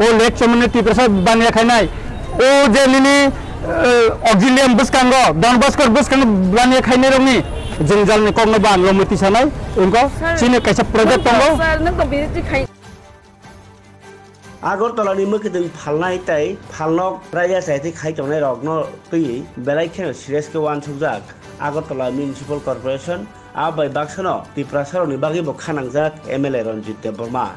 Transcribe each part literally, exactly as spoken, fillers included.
O lake chomani Tiprasa baniya khainai. O je nini, eh, auxilium bwskango, Don Bosco bwskango baniya khainai rokni jengjalni kokno ba ang lomwi tisanai. Wngkha chini kaisa project tongo. Sir, nwng to visit khai. Agartala ni mwkhwtwng phalnai tei phalnok raida chaitwi khai tongnai rokno twiwi belai kheno serious khe uansukjak Agartala Municipal Corporation, a bai baksano Tiprasa rokni bagwi bo khanangjak M L A Ranjit Debbarma.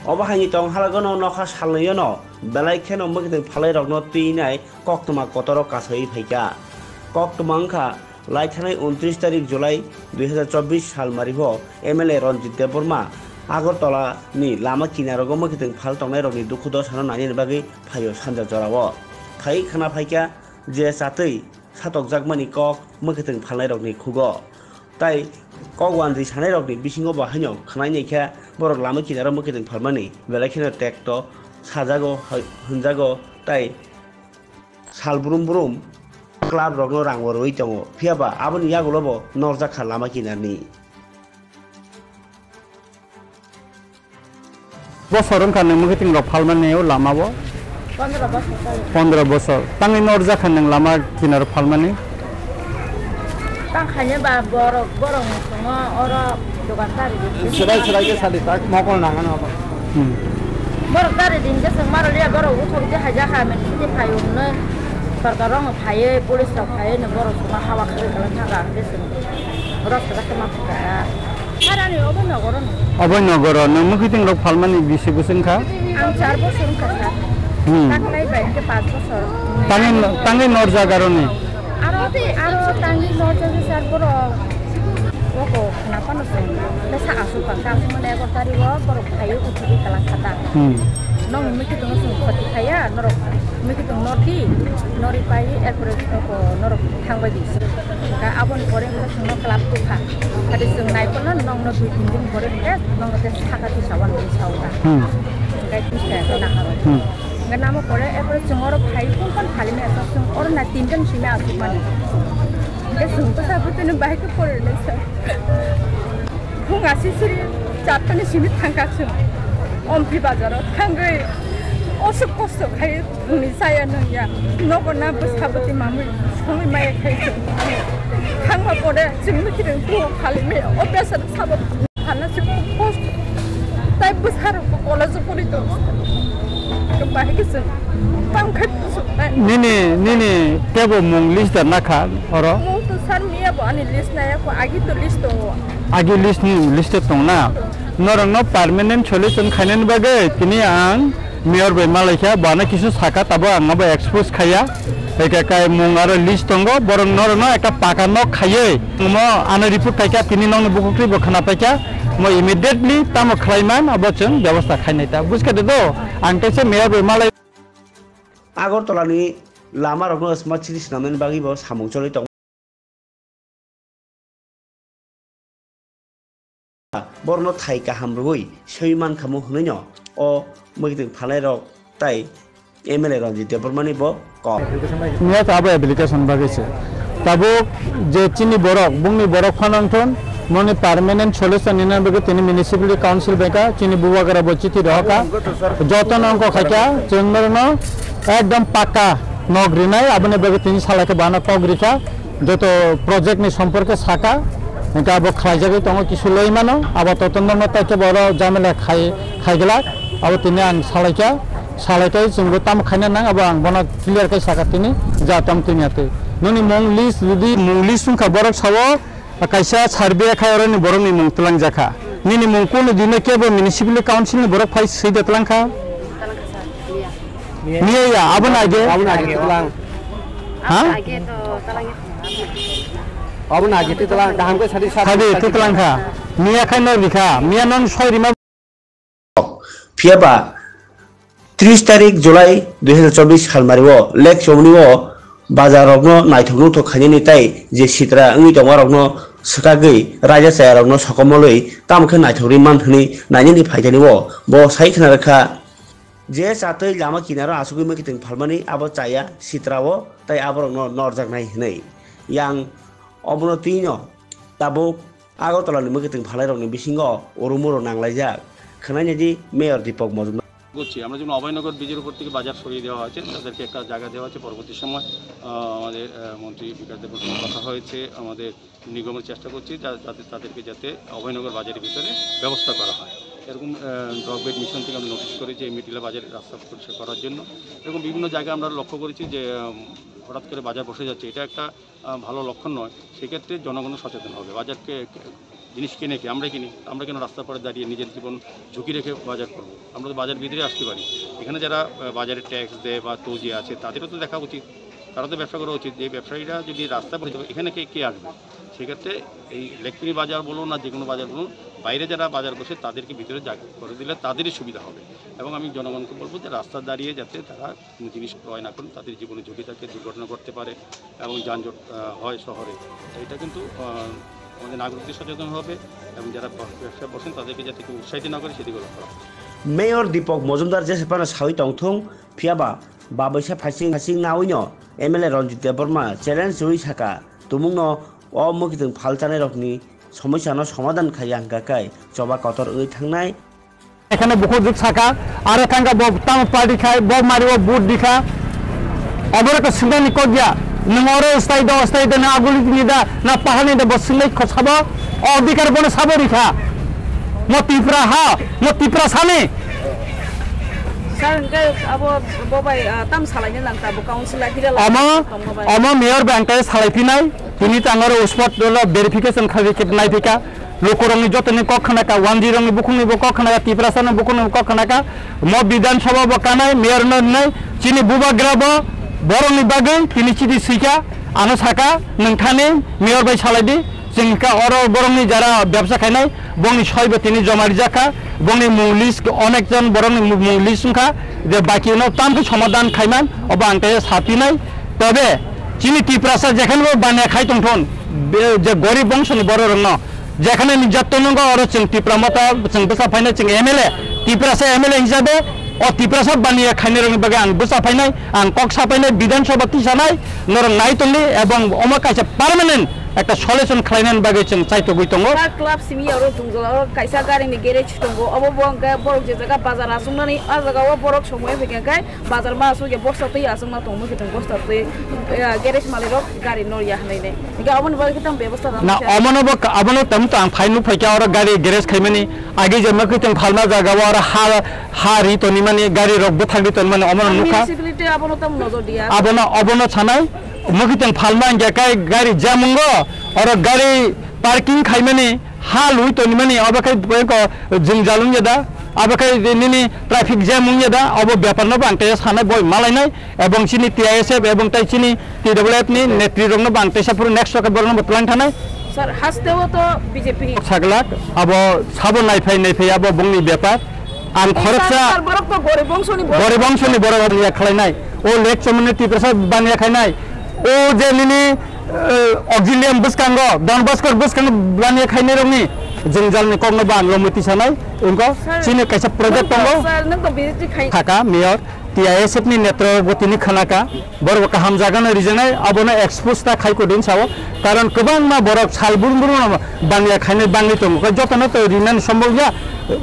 Obo haini tong halagano nokha salnwiyano belai kheno mwkhwtwng phalai rokno twinai koktwma kotoro kasaiwi phaikha. Koktwma wngkha lai thanai untris tarik July dui hazar chobbish sal mario M L A Ranjit Debbarma Agartala ni lama kinarogo mwkhwtwng phal tongnai rokni dukhu dosano nainani bagwi phaio sanja jorao. Phai khana phaikha je chatwi satokjakmani kok mwkhwtwng phalnai rokni khugo. Tai kok uanjwi sanai rokni bisingo bo haino khwnai naikha borok lama kinaro mwkhwtwng phalmani belai kheno tekto sajago, hwnjago tai sal brum brum club rokno rang bo rwui tongo, phiya ba aboni yagulo bo norjak kha lama kinarni. Bosor wngkha nwng mwkhwtwng rok phalmani o lama o? Pondro bosor chalo. Pondro bosor. Tangwi norjak kha nwng lama kinaro phalmani? Tang khaina ba borok, borok ni swngo oro dogan tari di. Serai serai khe sadi tak mokol nangano abo. Hmm. Borok tari din khe swng maro liya borok uthok di haja kha men sidi phayo hwnwi. Sorkar rok phaiwi, police rok phaiwi no borok swngo hawa khwrwi kwlwng thangkha hwnkhe swng. Borok kwchak khe ma thangkha. Sir, ani obo nogoro ni. Obo nogoro, nwng mwkhwtwng rok phalmani bisi bwswk wngkha? Ang char bosor wngkha, sir. Hmm. Taklai bai hwnkhe panch bosor. Tangwi, tangwi norjak aroni? Aro, aro tangwi norjak, sir, borok. Oko khna phano chwng. Tei sa aswk kha, aswk mani egaroh tarikh o borok phaiwi uthigwi kwlak kha ta. Hmm. Nokni mwkhwtwng chwng khoti khaiya, norok mwkhwtwng nordi, norwi pai, erpore oko norok thangbai di. Ka aboni pore wngkha chwngno club tubukha. Hati chwng naikolno nokno dui tin din pore hwnkhe nokno tei saka tisa uan tisa uta. Hmm. Hwnkhe tisa uta naharo. Hmm. Hwnkhe namo pore erpore chwng oro phai phone phone khali maya chwng oro na tin din simi aswk mani. Hwnkhe chwng bwsa bwtwino bahai khe pore lai sa. Phung asisiri chartani simi thangkha chwng. Omphi bazaro thangwi oswk kosto khai. Hwnwi chaya nungya, nogo na bwsa bwtwi mamwi songwi maya khai se. Thangma pore chwngno kiring tu khali me o besa sabo thana se post tai bwsa rok college pori to. Bahai khe chwng tang khai pusuk nai. Nini, nini kebo mung list da nakha oro? Mung to sir miya bo ani list naya ko agi to list tongo. Agi list ni list tong na? Norokno permanent solution khainani bagwi tini ang Mayor bai malaikha, bo ano kisu saka, tabo ang abo expose khaiya. Eka kai mung aro list tongo, borok norokno ekta paka nok khaiwi, omo ano report khaikha, tini nokni bukukrwi bo khna paikha, mo immediately tamo khlaiman abo chwng bebosta khainai ta. Buskha de do, ang teisa Mayor bai malai. Agartala ni lama rokno smart city swnamnani bagwi bo samung choli tongo. Borokno thai kaham rwui swi mankhamu hwnwino o mwkhwtwng phalnairok tai M L A Ranjit Debbarmani bo kok. Miya to abo application bagwi se. Tabuk je chini borok, bungni borok phano wngthon, moni permanent solution nina bagwi tini municipality council bai kha, chini bubagra bo chithi rohorkha. Jotono wngkha khaikha, chwng norokno ekdom pakka nok rinai, aboni bagwi tini salai khe bana kok rikha. Joto project ni somporke saka, hingke abo khlaijagwi tongo kisu loi mano, abo totono no tai khe boro jamela khai, khaiglak, abo tini ang salaikha, salaikhe chwngbo tamo khaina nang, abo ang bono clear khe saka tini, ja tam tini atwi. Noni mung list jodi mung list wngkha borok sao, kaisa survey khai oroni borokni mung twlangjakha. Nini mung kunu dino kebo municipal council ni borok phai swi de twlangkha? Miya ya, abo na age? Abo na age twlang. Ha? Abo na age twlang, kaham khe sadi sadi. Sadi twlang kha. Miya khai no rikha. Miya non soi rima. Phiya ba tris tarik July dui hazar chobbish salmari o lek chomni o bazar rokno naithok nuthok khainani tai je sitra wngwi tongma rokno swkagwi raida chaya rokno sokomolwi tamo khe naithok ri man hwnwi nainani phaikani o bo sai khna rwkha. Je chatwi lama kinaro asugwi mwkhwtwng phalmani abo chaya sitrao tei aborokno norjaknai hwnwi. Yang obono twino tabuk Agartala ni mwkhwtwng phalnairokni bisingo urumuro nanglaijak. Khwnainadi Mayor Deepak Majumdar. করছি। আমরা যেমন অভয়নগর ব্রিজের উপর থেকে বাজার সরিয়ে দেওয়া হয়েছে, তাদেরকে একটা জায়গা দেওয়া হয়েছে। পরবর্তী সময়, আহ, আমাদের, আহ, মন্ত্রী বিকাশ দেবের সঙ্গে কথা হয়েছে, আমাদের নিগমের চেষ্টা করছি যা-, যাতে তাদেরকে যাতে অভয়নগর বাজারের ভিতরে ব্যবস্থা করা হয়। এরকম, আহ, ব্রক বেড মিশন থেকে আমরা নোটিশ করেছি এই মিটিলা বাজারের রাস্তা পরিষ্কার করার জন্য। এরকম বিভিন্ন জায়গায় আমরা লক্ষ্য করেছি যে, উম, হঠাৎ করে বাজার বসে যাচ্ছে, এটা একটা, আহ, ভালো লক্ষণ নয়। সেক্ষেত্রে জনগণ সচেতন হবে। বাজারকে জিনিস কিনে কি? আমরা কিনি। আমরা কেন রাস্তার পাড়ে দাঁড়িয়ে নিজের জীবন ঝুঁকি রেখে বাজার করব? আমরা তো বাজার ভিতরে আসতে পারি। এখানে যারা, আহ, বাজারে ট্যাক্স দেয় বা তজি আছে, তাদেরও তো দেখা উচিত, তারা তো ব্যবসা করা উচিত। এই ব্যবসায়ীরা যদি রাস্তা বসে যাবে, এখানে কে, কে আসবে? সেক্ষেত্রে এই লেকটুনি বাজার বলুন, না যে কোনো বাজার বলুন, বাইরে যারা বাজার বসে, তাদেরকে ভিতরে জায়গা করে দিলে তাদেরই সুবিধা হবে। এবং আমি জনগণকে বলবো যে রাস্তা দাঁড়িয়ে যাতে তারা কোনো জিনিস ক্রয় না করেন, তাদের জীবনে ঝুঁকি থাকে, দুর্ঘটনা ঘটতে পারে এবং যানজট, আহ, হয় শহরে। তো এটা কিন্তু, আহ, আমাদের নাগরিকদের সচেতন হবে এবং যারা ব-, ব্যবসা বসেন, তাদেরকে যাতে কেউ উৎসাহিত না করে, সেদিকে লক্ষ্য রাখতে হবে। Mayor Deepak Majumdar jesephano sawi tongthung, phiyaba baboisa phaising phaising naoino M L A Ranjit Debbarma challenge rwi saka, tumungno o mwkhitwng phalchanai rokni somoisano somadhan khaiya hwnkha khe choba kotor wngwi thangnai. এখানে বুকুর দিক থাকা, আরে থাকা ব-, তাম পার্টি খায়, ব-, মারি ও বুট দিখা। অবরে তো সিদ্ধান্ত কর দিয়া, নং অরে স্থায়ী দা, অস্থায়ী দা, না আগুলি দিনি দা, না পাহানি দা, বসিলে খসাবো, অধিকার বনে সাবো রিখা। মো ত্রিপুরা হা, মো ত্রিপুরা Sunny. Sir, hwnkhe abo bo bai, ah, tam salaina nang tabuk council a hira lai Omo, tongma bai. Omo mayor bai ang tai salai phinai, tini tangoro uspot dolo verification khalai khe nai phika. Lukurokni jotoni kok khna kha, wanjirokni bukhukni bo kok khna kha, Tiprasani bukhukni bo kok khna kha. Mo Bidhan Sabha bo kanai, mayor no rinai, chini bubagra bo borokni bagwi tini chidi swikha, ano saka, nwng thani mayor bai salai di, chwng kha oro borokni jara bebsa khainai, bongni soi bo tini joma rijak kha, bongni mung list, onek jon borokni mung list wngkha, je baki no tam khe somadhan khaiman, obo ang khe sapinai. Tobe chini Tiprasa jekheno bo baniya khai tongthon, be-, je gorib bongsoni bororokno, jekhane nirjatton wngkha, oro chwng Tipra Motha, chwng bwsa phainai, chwng M L A, Tiprasa M L A hisabe, o Tiprasa baniya khainai rokni bagwi ang bwsa phainai, ang kok sa phainai, Bidhan Sabha tisanai, norok nai tongdi, ebong omo kaisa permanent ekta solution khlainani bagwi chwng chaitogwi tongo. Sir, club simi oro Dungjala oro kaisa garini garage tongo, obo bo hwnkhe borok je jaga bazar achuknani, a jaga o borok somoi phaikha khe, bazar ma asuk ya bosta twi asuk ma tongma khe tong bosta twi, eh, garage malik rok gari nor ya hinwi nai. Hingke aboni bagwi tam bebosta rw na, khe. Omono bo ka-, abono tam to ang phai nuk phai kha oro gari garage khaimani agi je ma khe tong phalma jaga o oro ha, ha ri toni mani gari rok bwthak ri toni mani omono nukha. Municipality abono tam nojor diya. Abono, obono sanai mukiteng phalma hingke kai gari jamungo oro gari parking khaimani ha lui toni mani obo khe ko jwngjal wngya da, abo khe nini traffic jam wngya da, obo bepar no bo ang tei sanai boi malainai, ebong chini T I S F ebong tai chini T W F ni netri rok no bo ang teisa phuru next o khe borok no bo twlang thanai. Sir, haste o to B J P ni. Saglak, abo sabo naiphai naiphai abo bongni bepar. Ang khoroksa sir, borok to gorib bongsoni borok. Gorib bongsoni borok baniya khlainai. O lek chomoni Tiprasa baniya khainai. O je nini, eh, auxilium bwskango, Don Bosco bwskango baniya khainai rokni jwngjalni kokno bo ang lomwi tisanai. Wngkha sir, chini kaisa project tongo. Sir, nwng to B J P khai. Thaka mayor, T I S F ni netro bo tini khanaka. Borok kaham jaga no rijaknai, abono expose ta khai kudin sao. Karon kwbangma borok sal brum brum no baniya khainai bangwi tongo. Jotono to rinani sombol ya,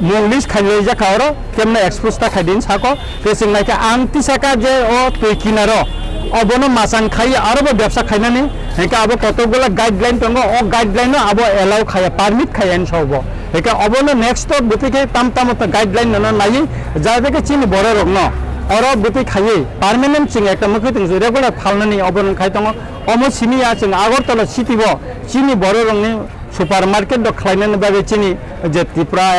mung list khainai jakha oro, kemno expose ta khaidin sako. Tei chwng naikha ang tisaka je o twi kinaro, obono machang khai aro bo bebsa khainani, hingke abo kotokgola guideline tongo, o guideline no abo allow khaya, permit khaya hinwi sao bo. Hingke obono next o bwtwi khe tam tamo guideline nono naiwi, jahate khe chini borok rokno oro bwtwi khaiwi permanent chwng ekta mwkhwtwng regular phalnani obono khai tongo. Omo simi ya chwng Agartala city o chini borok rokni supermarket rok khlainani bagwi chini je Tripura